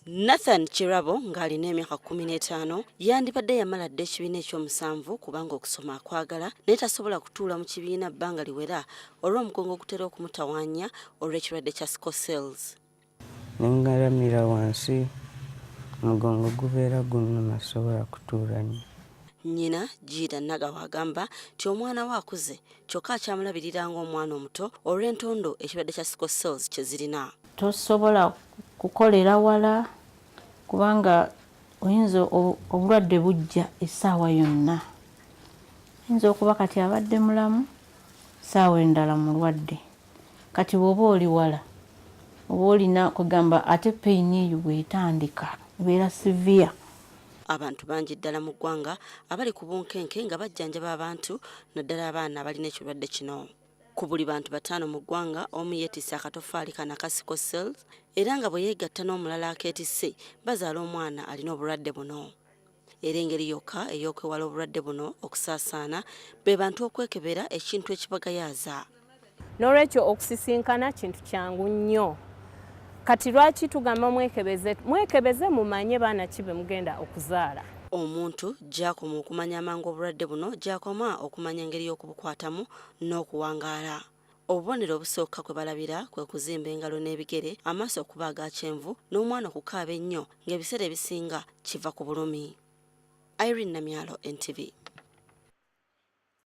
Nathan Kirabo ng'alina emyaka 15 yandibadde yamala dda ekibiina ekyomusanvu kubanga okusoma akwagala, naye tasobola kutuula mu kibiina bbanga liwera olw'omugongo ogutera okumutawaanya olw'ekirwadde kya sickle cells. Nengalamira wansi, omugongo gubeera gunnuma, sobola kutuula nnyo. Nnyina Giida Nagawa agamba nti omwana we akuze kyokka akyamulabirira ng'omwana omuto olw'entondo ekirwadde kya sickle cells kye zirina. Tosobola kukolera wala kubanga oyinza obulwadde bujja essaawa yonna. Oyinza okuba kati abadde mulamu, ssaawa endala mulwadde. Kati bw'oba oli wala oba olina kugamba, ate pain eyo bw'etandika ebeera severe. Abantu bangi ddala mu ggwanga abali ku bunkenke nga bajjanjaba abantu, naddala abaana abalina ekirwadde kino. Ku buli bantu 5 mu ggwanga, omu yeetisse akatofaali kano aka sickle cells, era nga bwe yeegatta n'omulala akeetisse bazaala omwana alina obulwadde buno. Era engeri yokka ey'okwewala obulwadde buno okusaasaana be bantu okwekebera, ekintu ekibagayaaza. N'olwekyo okusisinkana kintu kyangu nnyo. Kati lwaki tugamba mwekebeze? Mwekebeze mumanye baana ki be mugenda okuzaala. Omuntu gy'akoma okumanya amangu obulwadde buno, gy'akoma okumanya engeri y'okubukwatamu n'okuwangaala. Obubonero obusooka kwe balabira kwe kuzimba engalo n'ebigere, amaaso okuba aga kyenvu, n'omwana okukaaba ennyo, ng'ebiseera ebisinga kiva ku bulumi. Irene Namyalo, NTV.